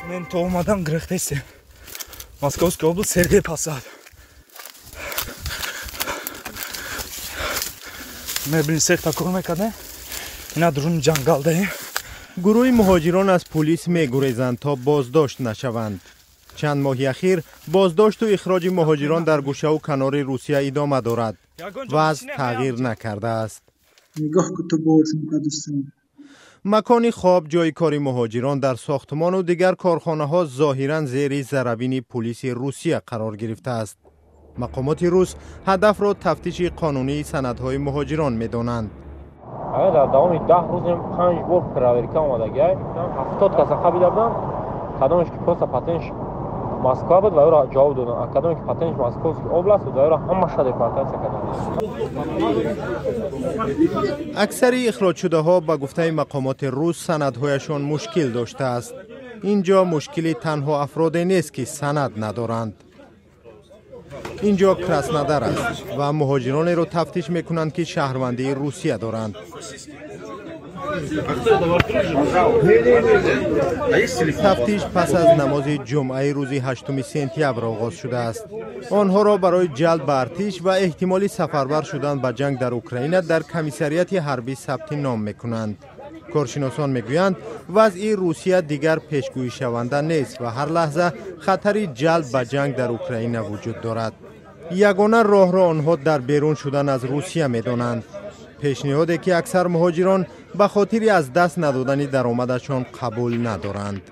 Мен то омадам, гирехтесем. Московская область, Сергей Посад. Мебини, сехта кор мекардем, ина дуруни ҷангал даем. Гурӯҳи муҳоҷирон аз пулис мегурезанд, то боздошт нашаванд. Чанд моҳи ахир боздошту ихроҷи муҳоҷирон дар гӯшаву канори Русия идома дорад. Вазъ тағйир накардааст. Нигоҳ ку, ту бошум кадустан. Макони хоб, ҷойи кори муҳоҷирон дар сохтмону дигар корхонаҳо зоҳиран зери зарабини пулиси Русия қарор гирифтааст. Мақомоти рус ҳадафро тафтиши қонунии санадҳои муҳоҷирон медонанд. Ага, дар давоми 10 рӯзем панҷ бор проверка омадагиай. 70 каса қабида будам. Кадомеш ки просто патентш Москва буд, ва ӯро ҷавоб додам, а кадоме ки патентш Московский область буд, ва ӯро ҳамаша депортатсия кардам. Аксари ихроҷшудаҳо, ба гуфтаи мақомоти рус, санадҳояшон мушкил доштааст. Ин ҷо мушкили танҳо афроде нест, ки санад надоранд. Ин ҷо Краснодар аст ва муҳоҷиронеро тафтиш мекунанд, ки шаҳрвандии Русия доранд. Тафтиш пас аз намози ҷумъаи рӯзи 8 сентябр оғоз шудааст. Онҳоро барои ҷалб ба артиш ва эҳтимоли сафарбар шудан ба ҷанг дар Украина дар комиссарияти ҳарбӣ сабти ном мекунанд. Коршиносон мегӯянд, вазъи Русия дигар пешгӯишаванда нест ва ҳар лаҳза хатари ҷалб ба ҷанг дар Украина вуҷуд дорад. Ягона роҳро онҳо дар берун шудан аз Русия медонанд, пешниҳоде ки аксар муҳоҷирон ба хотири аз даст надодани даромадашон қабул надоранд.